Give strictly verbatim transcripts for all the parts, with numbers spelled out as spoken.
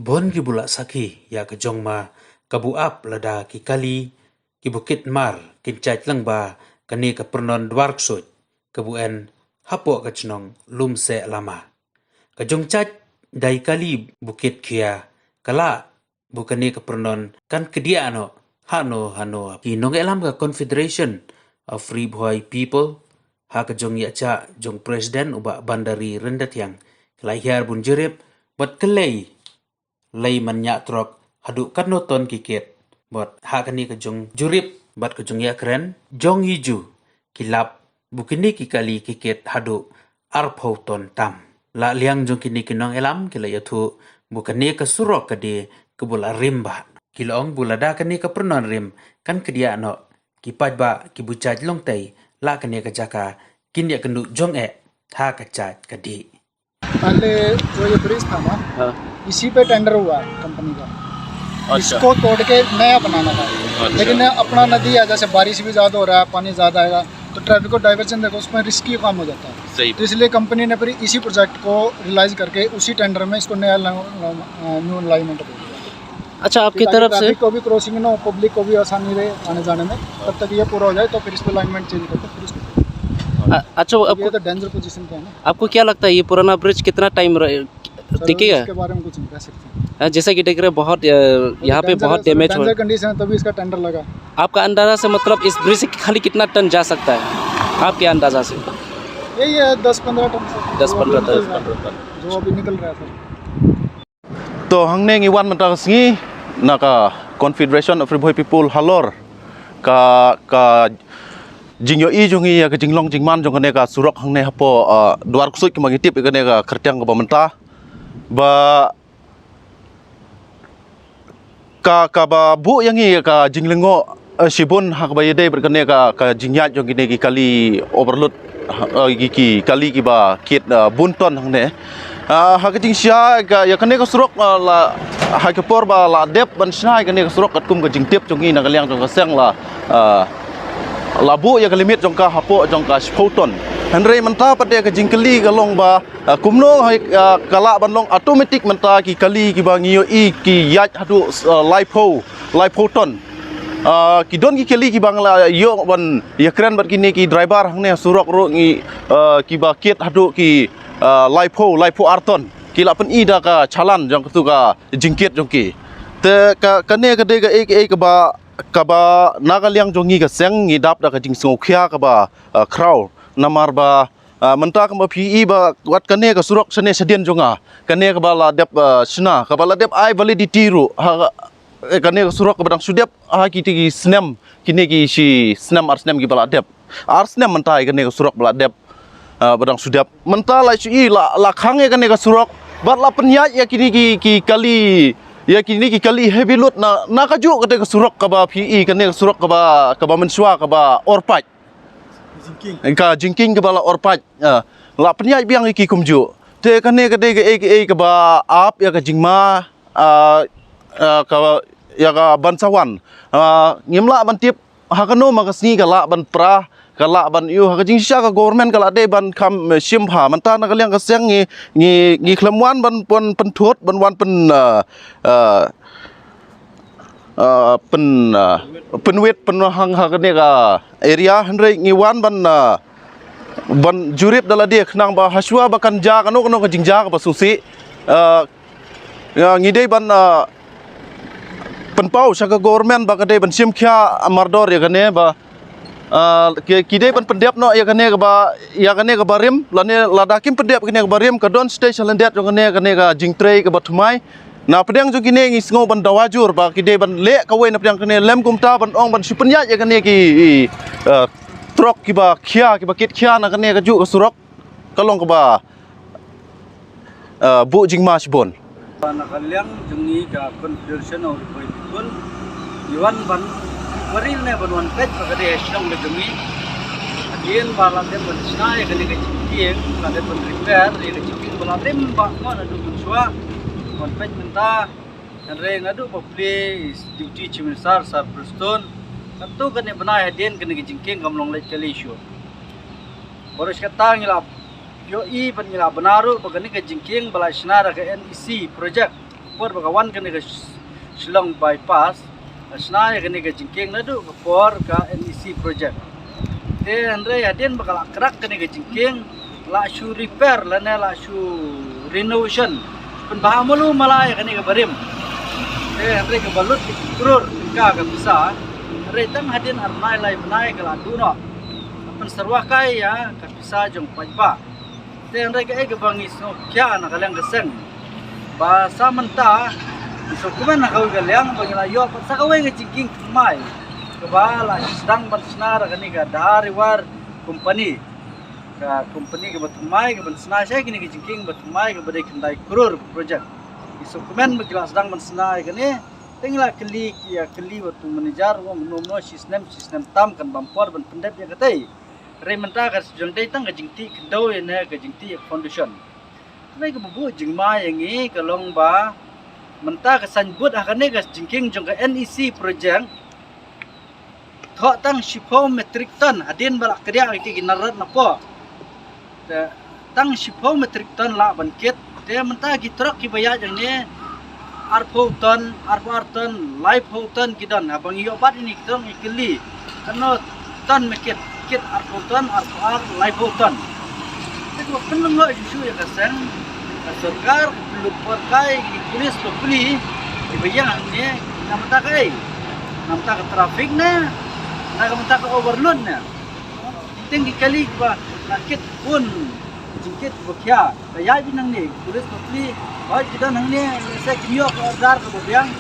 Bun ki bu la sakhi ïa ka jong ma ka bu ap lada ki kali ki bu kit mar kin jait lang ba kane ka pyrnon dwar ksuid ka bu en hapoh ka chnong Lumseh Lama. Ka jong jait dai kali bu kit khia ka la bu kane ka pyrnon kan kdiah noh hano hano. Ki nongïalam ka Confederation of Ri Bhoi People ha ka jong ïa cha jong President u Bah Bandari Ryndathiang ka la hiar bun jurip bad ka lei lei man ïa trok haduh katno ton ki kit. Bad ha kane ka jong jurip bad ka jong ïa kren jong hi ju ki lap bu kine ki kali ki kit haduh arphew ton tam. La liang jong kine ki nongïalam ki la ïathuh bu kane ka surok ka dei ka bu la rim ba ki la ong bu lada kane ka pyrnon rim kan kdiah noh ki paidbah ki bu jait longtei la kane ka jaka kin ïa kynduh jong eh ha ka jait ka dih. पहले जो ये ब्रिज था ना, हाँ। इसी पे टेंडर हुआ है कंपनी का। अच्छा। इसको तोड़ के नया बनाना था। अच्छा। लेकिन अपना नदी है, जैसे बारिश भी ज़्यादा हो रहा है, पानी ज़्यादा आएगा, तो ट्रैफिक को डाइवर्जन देखो, उसमें रिस्की काम हो जाता है। सही। तो इसलिए कंपनी ने फिर इसी प्रोजेक्ट को रियलाइज करके उसी टेंडर में इसको नया न्यू अलाइनमेंट दे दिया। अच्छा, आपकी तरफ से ट्रैफिक को भी क्रॉसिंग ना हो, पब्लिक को भी आसानी रहे आने जाने में। तब तक ये पूरा हो जाए तो फिर इस पे अलाइनमेंट चेंज करके फिर इसको अ- अच्छा, ये आपको तो डेंजर पोजीशन पे है ना। आपको क्या लगता है ये पुराना ब्रिज कितना टाइम रह- सर, टिकेगा? इसके बारे में कुछ नहीं कह सकते। हाँ, जैसा कि देख रहे हैं, बहुत अ, यहाँ पे डेंजर बहुत है सर, डैमेज हो डेंजर कंडीशन है, तभी इसका टेंडर लगा। आपका अंदाजा से, मतलब, इस ब्रिज से खाली कितना टन जा सकता है आपके अंदाजा से? यही है दस पन्द्रह टन सर। दस पन्द्रह जो अभी टन। निकल रहा है, जो अभी निकल रहा है सर। To hangne ngi wan mynta ka sngi na ka Confederation of Ri Bhoi People halor ka ka jingïohi jong ngi ïa ka jinglong jingman jong kane ka surok hangne hapoh uh, Dwar Ksuid, kaba ngi tip ïa kane ka kyrteng kaba mynta ba ka kaba buh ïa ngi ka jinglyngngoh uh, shibun ha kaba ïadei bad kane ka ka jingïaid jong kine ki kali overload, uh, ki, ki kali kiba kit uh, bun ton hangne. Uh, ha ka jingshisha ka ïa kane ka surok uh, la ha ka por ba la dep ban shna ïa kane ka surok katkum ka jingtip jong ngi na ka liang jong ka seng la uh, la buh ïa ka limit jong ka hapoh jong ka shiphew ton. Hynrei mynta pat ka jingkylli ka long ba uh, kumno hai uh, ka lah ban long automatic mynta ki kali kiba ngi ïohi ki ïaid haduh uh, laiphew laiphew ton. Uh, ki don ki kali kiba ngi la ïoh ban ïakren bad kine ki driver hangne surok ruh ngi uh, kiba kit haduh ki uh, laiphew laiphew ar ton ki la pyni da ka challan jong katu ka jingkit jong ki. Te ka kane ka dei ka ei ka ei kaba kaba na ka liang jong ngi ka seng ngi dap da ka jingsngewkhia kaba uh, khraw namar ba uh, mynta kaba phi i ba wat kane ka surok shane shadien jong nga kane kaba la dep uh, shna kaba la dep ai validity ruh ha eh, kane ka surok kaba dang shu dep ha ki ti ki snem kine ki shi snem ar snem kiba la dep ar snem mynta ïa kane ka surok ba la dep uh, ba dang shu dep mynta la shu i la la khang ïa kane ka surok bad la pynïaid ïa kine ki ki kali ïa kine ki kali heavy load na na ka juh kate ka surok kaba phi i kane ka surok kaba kaba mynshuwa kaba orpait ka jingkieng kaba la orpait uh, la pynïaid biang ïa ki kumjuh te kane ka dei ka ei ka ei kaba ap ïa ka jingma uh, uh, ka ïa ka ban sa wan uh, ngim lah ban tip ha kano ma ka sngi ka lah ban pra ka lah ban ïu ha ka jingshisha ka government ka lah dei ban kham eh, shim bha mynta na ka liang ka seng ngi ngi ngi khlem wan ban pyn pynthut ban wan pyn uh, uh, uh, pyn uh, pynwit pynhang ha kane ka area hynrei ngi wan ban uh, ban jurip da lade khnang ba hashwa ba kan ja kano kano ka jingjia kaba sngewsih uh, ya, ngi dei ban uh, pynpaw sha ka government ba ka dei ban shim khia mardor ïa kane ba uh, ki, ki dei ban pyndep noh ïa kane kaba ïa kane kaba rim lane lada kim pyndep kane kaba rim ka don stage sha lyndet jong kane kane ka jingtrei kaba thymmai. Na pdeng jong kine ngi sngew ban dawa jur ba ki dei ban leh kawei na pdeng kane lem kumta ban ong ban shu pynïaid ïa kane ki uh, trok kiba khia kiba kit khia na kane ka juh ka surok ka long kaba uh, buh jingma shibun. Na ka liang jong ngi ka Confederation of Ri Bhoi People ngi wan ban baril ne ban wan peit ba ka dei shnong ka jong ngi. Hadien ba la dep ban shna ïa kane ka jingkieng la dep ban repair ïa ka jingkieng ba la rim ba ngon haduh mynshuwa wan peit mynta. Hynrei nga duh ba plie duty Chief Minister Sir Prestone katto katne bnai hadien kane ka jingkieng kam long leit kali shuh. Baroh shi katta ngi la ïohi bad ngi la bna ruh ba kane ka jingkieng ba la shna da ka NEC project Por ba ka wan kane ka Sh-, Shillong bypass, ka shna ïa kane ka jingkieng naduh ka por ka N E C project. Te hynrei hadien ba ka la krak kane ka jingkieng, la shu repair lane la shu renovation, pynbha malu mala ïa kane ka barim. Te hynrei kaba lut ki klur tyngka ka pisa, hynrei tang hadien ar bnai lai bnai ka la duh noh. Pynsyrwa kai ïa ka pisa jong paidbah. Te hynrei kaei kaba ngi sngewkhia na ka liang ka seng, ba sa mynta ngi sngewkmen na kawei ka liang ba ngi la ïoh pat sa kawei ka jingkieng thymmai kaba la sdang ban shna da kane ka Dhar Riwar Company. Ka company kaba thymmai kaban shna shai kane ka jingkieng ba thymmai kaba dei khyndai klur ka project. Ngi sngewkmen ba ki la sdang ban shna ïa kane. Te ngi la kylli ki, ïa kylli bad u manager, u ong kumno kumno, shisnem shisnem tam kan bam por ban pyndep ïa katei. Hynrei mynta ka jong dei tang ka jingtih khyndew ïa ne ka jingtih foundation. Hynrei kaba buh jingma ïa ngi ka long ba mynta ka signboard ha kane ka jingkieng jong ka N E C project, thoh tang shiphew metric ton hadien ba la kdiah ïa ki narat na poh. Te tang shiphew metric ton lah ban kit. Te mynta ki trok kiba ïaid hangne arphew ton, arphew ar ton, laiphew ton ki don. Haba ngi ïoh bat ïa kine ki trok ngi kylli, katno ton me kit? Kit arphew ton, arphew ar, laiphew ton. Te kaba pynlyngngoh shuh shuh ïa ka seng, ka sorkar ka pynlut por kai ki pulit bapli kiba ïeng hangne na bynta kaei? Na bynta ka traffic ne na ka bynta ka overload ne? Ki tieng ki kali kiba la kit bun jingkit kiba khia. Ka ïaid beit nangne, ki pulit bapli hooid ki don hangne, lehse kim ïoh ka order kaba biang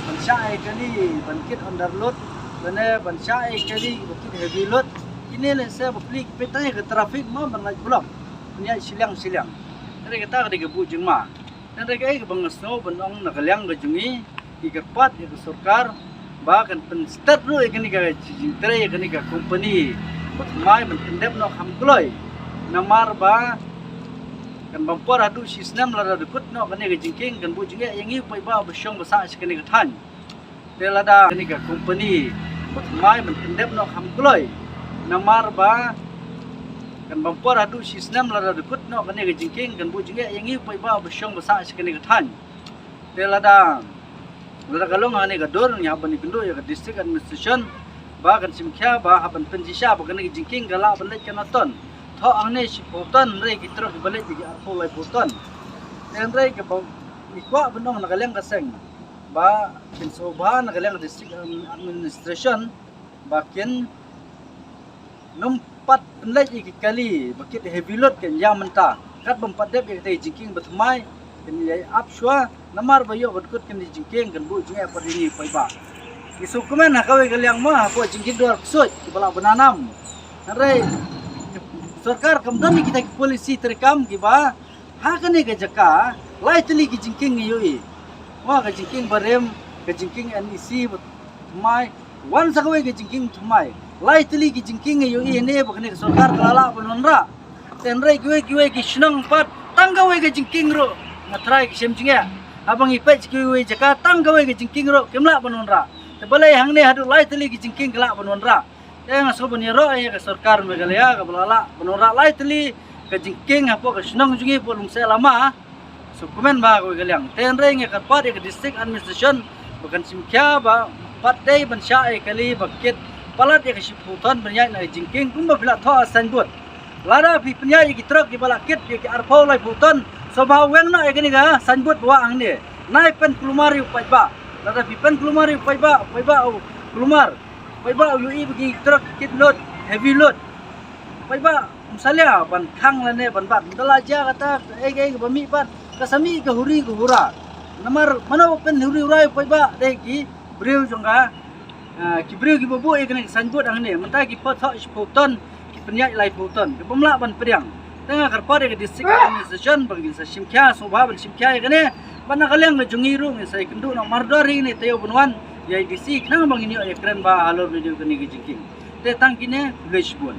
ban shah ïa kali ban kit underload lane ban shah ïa kali kiba kit heavy load. Kine lehse bapli ki peit tang ïa ka traffic mo ban lait block, ban ïaid shiliang shiliang. Hynrei kata ka dei ka buh jingma. Hynrei kaei kaba nga sngew ban ong na ka liang ka jong ngi, ngi kyrpad ïa ka sorkar ba kan pynstet ruh ïa kane ka jingtrei ïa kane ka company ba thymmai ban pyndep noh kham kloi. Namar ba kan bam por haduh shisnem lada dkut noh kane ka jingkieng, kan buh jingeh ïa ngi paidbah ba shong ba sah sha kane ka thaiñ. Te lada kane ka company ba thymmai ban pyndep noh kham kloi. Namar ba kan bam por haduh shisnem lada dkut noh kane ka jingkieng, kan buh jingeh ïa ngi paidbah ba shong ba sah sha kane ka thaiñ. Te lada, lada ka long hangne ka dur, ngi hap ban ïakynduh ïa ka district administration ba kan shim khia ba hap ban pynshisha ba kane ka jingkieng ka lah ban leit katno ton. Thoh hangne shiphew ton, hynrei ki trok kiba leit ki arphew laiphew ton. Te hynrei kaba ngi kwah ban ong na ka liang ka seng ba kin sngewbha na ka liang district administration ba kin nym pat pynleit ïa ki kali ba kit heavy load kin ïa mynta. Kat bym pat dep ïa katei jingkieng ba thymmai kin ïa ap shuwa, namar ba ïoh ba dkut kane jingkieng kan buh jingeh pat ïa ngi paidbah. Ngi sngewkmen ha kawei ka liang mo, ha ka jingkieng dor ksuid kiba lah ban nanam. Hynrei sorkar kam don ïa kita ki policy treikam kiba ha kane ka jaka lai tylli ki jingkieng ngi ïohi. Mo, ka jingkieng barim, ka jingkieng N E C ba thymmai, wan sa kawei ka jingkieng thymmai. Lai tylli ki jingkieng ngi ïohi ne ba kane ka sorkar ka la lah ban wanrah. Te hynrei kiwei kiwei ki shnong pat tang kawei ka jingkieng ruh nga tharai ki shem jingeh. Haba ngi peit kiwei kiwei jaka tang kawei ka jingkieng ruh kim lah ban wanrah. Te balei hangne haduh lai tylli ki jingkieng ki lah ban wanrah. Te nga sngew ban ïaroh ïa ka sorkar Meghalaya kaba la lah ban wanrah lai tylli ka jingkieng hapoh ka shnong jong ngi hapoh Lungsiang Lama. Sngewkmen bha ha kawei ka liang. Te hynrei nga kyrpad ïa ka district administration ba kan shim khia ba pat dei ban shah ïa kali ba kit palat ïa ka shiphew ton ban ïaid na ka jingkieng kumba phi la thoh ha signboard. Lada phi pynïaid ïa ki trok kiba la kit ïa ki arphew laiphew ton, sngewbha weng noh ïa kane ka signboard ba wah hangne. Nai pynkulmar ïa u paidbah. Lada phi pynkulmar ïa u paidbah, u paidbah u kulmar. Paidbah u ïohi ba ki trok ki kit load, heavy load. Paidbah um salia ban khang lane ban bat. Ynda la jia kata kaei kaei kaba mih pat, ka sa mih ka huri ka hura. Namar mano ba pynhuri hura ïa u paidbah? Dei ki briew jong ka, ah, ki briew kiba buh ïa kane ka signboard hangne. Mynta ki thoh shiphew ton, ki pynïaid laiphew ton. Ki bym lah ban pdiang. Te nga kyrpad ïa ka district administration ba ngin sa shim khia, sngewbha ban shim khia ïa kane. Bad na ka liang ka jong ngi ruh ngin sa ïakynduh noh mardor ïa kane taïew ban wan ïa i D C khnang ba ngin ïoh ïakren bha halor kane ka jingkieng. Te tang kine, khublei shibun.